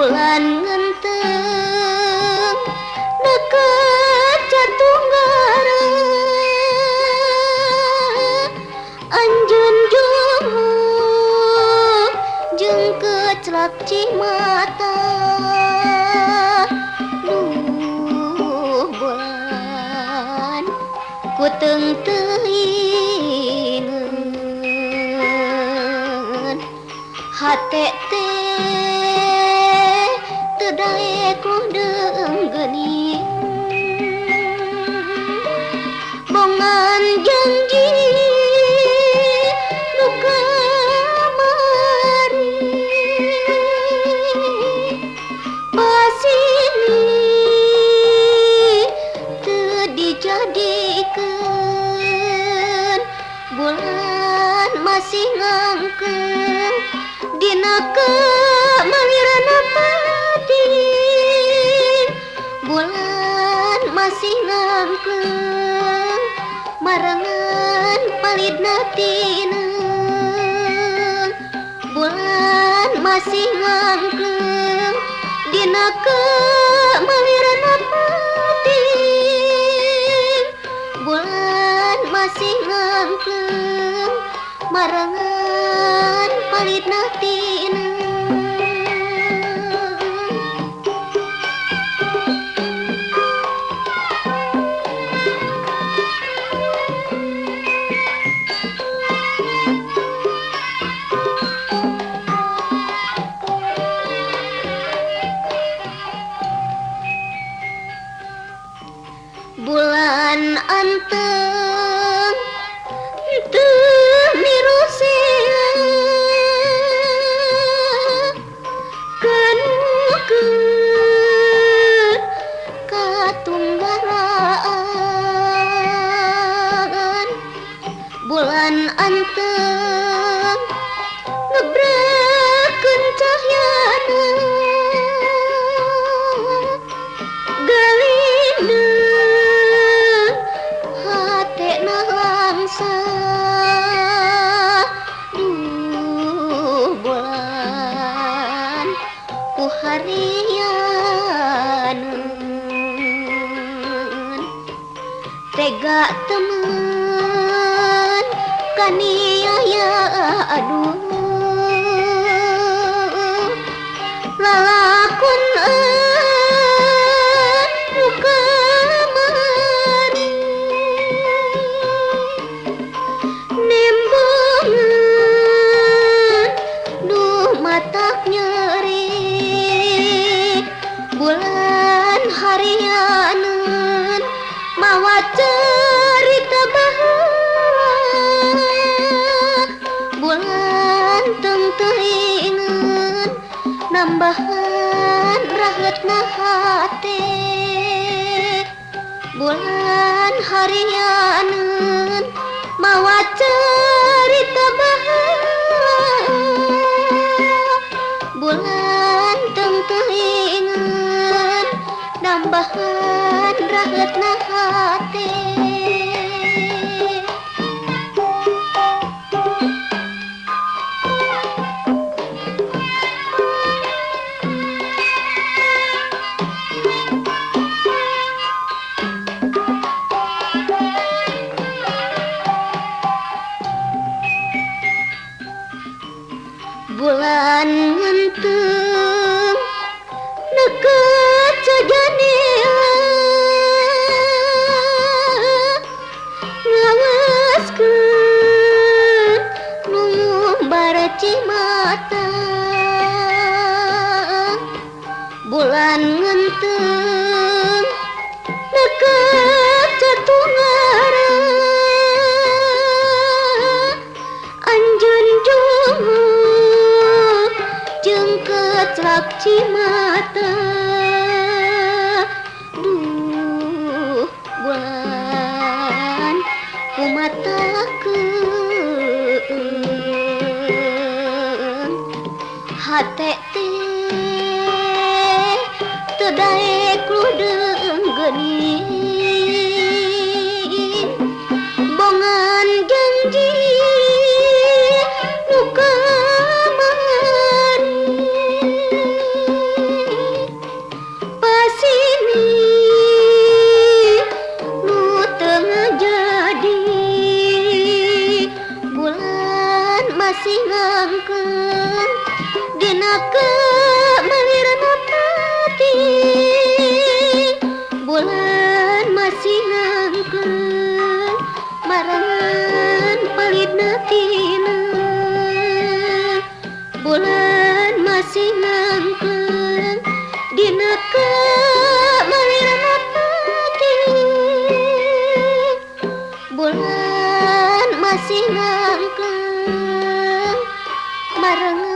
Bulan ngenteng deket Jatunggara, anjeun jumuk jeung keclak cimata. Duh bulan ku teungteuingeun, hate teh teu daek ludeung geuning. Bongan janji nu kamari, pasini teu dijadikeun. Bulan masih ngangkeung dina kamalirana batin. Bulan masih ngangkeung marengan palidna tineung. Bulan masih ngangkeung dina kamalirana batin. Bulan masih ngangkeung marengan palidna tineung. Bulan anteng teu mirusea, kenukeun katunggaraan. Bulan anteng ngebrakeun cahyana, galindeng hatena langsa. Duh bulan ku harianeun, tega temen kaniaya. Aduh lalakon anu kamari, nembongan duh matak nyeri. Bulan harianeun mawa cerita baheula, bulan teungteuingeun nambahan raheutna hate. Bulan harianeun mawa cerita baheula, bulan teungteuingeun nambahan raheutna hate. Bulan ngenteng deket sajanela, ngawaskeun nu ngumbar cimata. Bulan ngenteng deket Jatunggara, anjeun jumuk jeung keclak cimata. Duh bulan kumatakeun, hate teh teu daek ludeung geuning. Bongan janji nu kamari, Sing angkleng mareng.